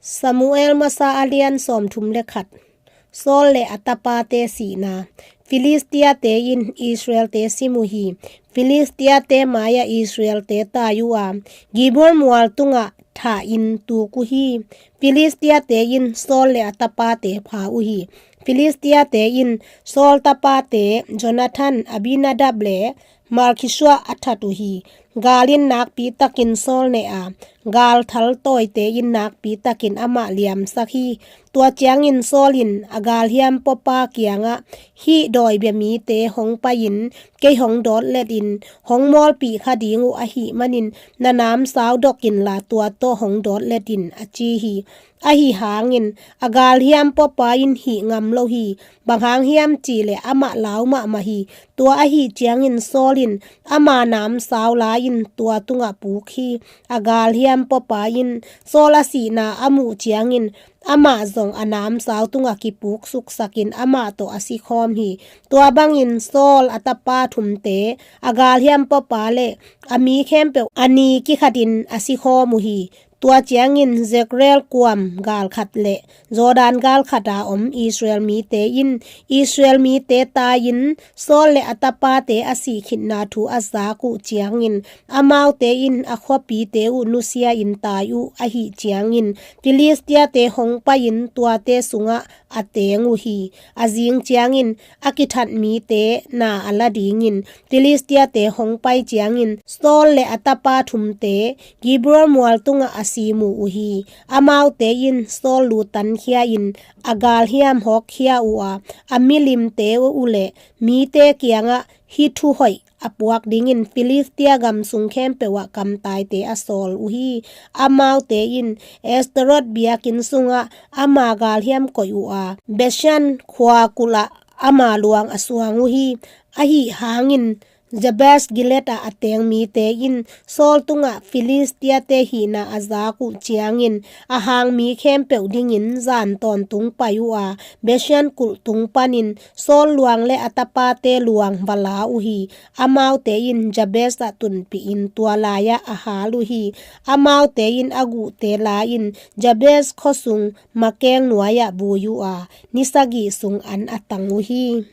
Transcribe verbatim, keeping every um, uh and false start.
Samuel masa a lian sawmthum le khat. Saul le a tapate sihna. Filistiate in Israelte sim uh hi. Filistiate mai-ah Israelte tai uh a, Gilboa mual tungah thah in tuk uh hi. Filistiate in Saul le a tapate pha uh hi. Filistiate in Saul tapate Jonathan, Abinadab le Malkisua a that uh hi. Gal in nakpi takin Saul neh a, galthal tawite in nakpi takin amah liamsak hi. Tua ciangin Saul in a galhiam puapa kiangah, "Hih dawibia mite hong pai-in kei hong dawtlet in, hong mawlpih kha ding uh ahih manin na namsau dok inla tua tawh hong dawtlet in," a ci hi. Ahi hangin a galhiam puapa in hih ngam lo hi. Bang hang hiam cihleh amah lau mahmah hi. Tua ahi ciangin Saul in ama namsau la-in tua tungah puk hi. A galhiam puapa in Saul a sihna a muh ciangin amah zong a namsau tungah kipuk suksakin amah tawh a sikhawm hi. Tua bangin Saul a tapa thumte, a galhiam puapa le a mi khempeuh a ni kikhatin a sikhawm uh hi. Tua ciangin Jezreel kuam galkhat le Jordan galkhat a om Israel mite in Israel mite tai-in Saul le a tapate a sih khitna thu a zak uh ciangin, amaute in a khuapite uh nusia-in tai uh ahih ciangin, Filistiate hong pai-in tuate sungah a teng uh hi. A zing ciangin a kithat mite na a la dingin Filistiate hong pai ciangin Saul le a tapa thumte Gilboa mual tungah a sim uh uh hi. Amaute in Saul lutankhia-in a galhiam hawkkhia uh a, a milimte uh le mite kiangah hih thu hoih a puak dingin Filistia gam sung khempeuh ah kamtaite a sawl uh hi. Amaute in Astarot biakinn sungah ama galhiam koih uh a, Bethshan khua kulh ah ama luang a suang uh hi. Ahi hangin Jabes Gilead ah a teng mite in Saul tungah Filistiate hihna a zak uh ciangin a hang mi khempeuh dingin zan tawntung pai uh a, Bethshan kulh tung panin Saul luang le a tapate luang va la uh hi. Amaute in Jabes ah tunpih in tua lai-ah a hal uh hi. Amaute in a guhte la-in Jabes khuasung makeng nuai-ah bui uh a, ni sagih sung an a tang uh hi.